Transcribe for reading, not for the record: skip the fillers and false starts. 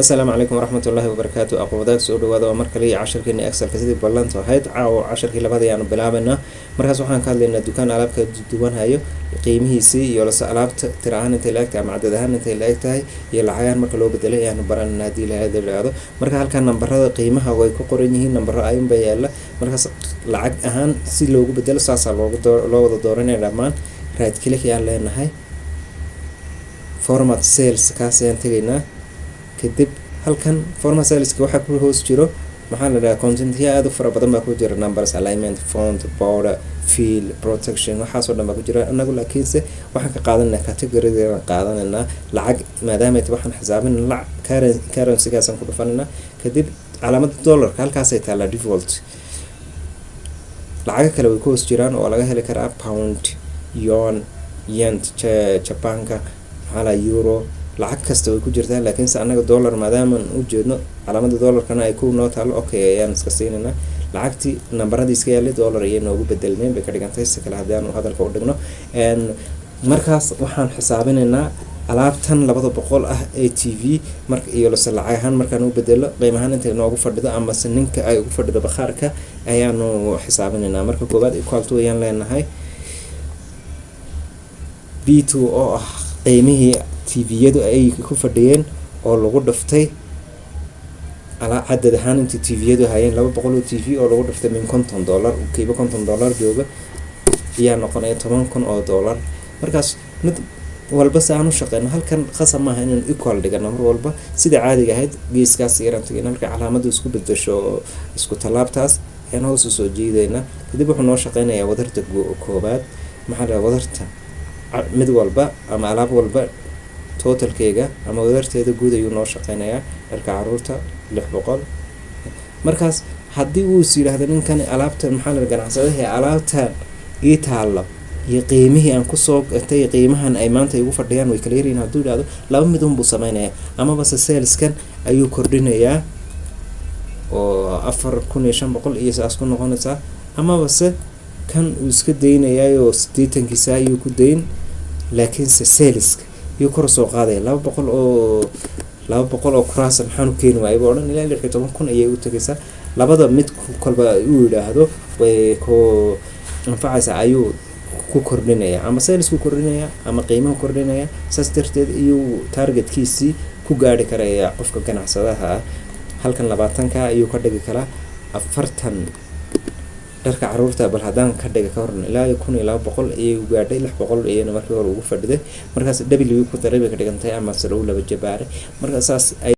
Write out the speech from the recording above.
Asalaamu calaykum waraxmatullaahi wabarakaatu. Aqoon wadaag, soo dhawaada. Waa mar kale iyo casharkeeni Excelka. Sidii ballanta ahayd, caawa casharkii labaad ayaanu bilaabaynaa. Markaas waxaan ka hadlaynaa dukaan alaab kala duwan hayo, qiimihiisii iyo lase alaabta tira ahaan intay la eg tahay ama cadad ahaan intay la eg tahay iyo lacagahan marka loo bedelay ayaanu baranayna, haddii la yidhaahdo. Marka halkan nambarada qiimaha way ku qoran yihiin, nambaro ayuunba yaala. Markaas lacag ahaan si loogu bedelo, saasaa loogu loo wada dooranaya dhammaan. Right click ayaan leenahay, format cells kaas ayaan tegaynaa. Kadib halkan format cellska waxaa ku hoos jiro, maxaa la dhahaa, contentya aada u fara badan baa ku jira: numbers, alignment, font, border, fill, protection, waxaasoo dhan baa ku jira. Anagu laakiinse waxaan ka qaadanaa categorydan qaadanaynaa lacag, maadaama waxaan xisaabin lacag, currencygaasaan ku dhufanaynaa. Kadib calaamada dollarka halkaasay taallaa default. Lacago kale way ku hoos jiraan oo laga heli karaa: pound, yuan, yen Jabanka, maxaa la, euro, lacag kasta way ku jirtaa. Laakiinse annaga dollar maadaamaan u jeedno, calaamada dollarkana ay ku noo taalo, okay ayaan iska siinaynaa. Lacagtii nambaradii iska yaalay dollar ayay noogu bedelmeen bay ka dhigantay, si kale haddii aanu hadalka u dhigno. Markaas waxaan xisaabinaynaa alaabtan 200 ah ee TV marka iyo lase lacag ahaan markaan u bedelo, qiim ahaan intay noogu fadhido amase ninka ay ugu fadhido bakhaarka ayaanu xisaabinaynaa. Marka koowaad equal to ayaan leenahay, B2 oo ah qiimihii TV-yadu ay ku fadhiyeen oo lagu dhuftay cadad ahaan intii TV-yadu hayeen, 200 oo TV oo lagu dhuftay min $50, kiiba $50 jooga, ayaa noqonaya $10,000. Markaas mid walba si aan u shaqeyno, halkan khasab maaha inaan equal dhigano mar walba. Sida caadiga ahayd, geeskaas yaraan tagayna, markay calaamadu isku bedesho isku tallaabtaas ayaan hoos usoo jiidaynaa. Kadib wuxuu noo shaqeynayaa wadarta koobaad, maxaa la, wadarta mid walba ama alaab walba totalkeyga ama wadarteeda guud ayuu noo shaqeynayaa. Dharka caruurta 600. Markaas haddii uu is yidhaahdo ninkan alaabta, maxaa la, ganacsadaha, alaabta ii taalo iyo qiimihii aan kusoo gatay, qiimahan ay maanta igu fadhiyaan way kala yaryihiin hadduu yidhahdo, laba mid unbuu sameynayaa: amabase saleskan ayuu kordhinayaa oo 4500 iyo saas ku noqonaysaa, amabase kan uu iska daynayaayoo 80-kiisa ayuu ku dayn, laakiinse saleska yuu kor soo qaadaya. 200 oo kuraasa maxaan u keeni waayay buu odhan, ilaa 16,000 ayay u tegaysaa. Labada mid kolba uu yidhaahdo way ku anfacaysaa ayuu ku kordhinaya, ama salesku kordhinaya ama qiimahu kordhinaya. Saas darteed iyuu targetkiisii ku gaari karaya qofka ganacsadaha ah. Halkan 20-ka ayuu ka dhigi karaa 40. Dharka caruurta bal haddaan ka dhiga ka horan, ilaa 1200 ayay u gaadhay, 600 iyana markii hore ugu fadhiday. Markaas w ku daray bay ka dhigantahay ama sare u laba jabaaray. Marka saas ay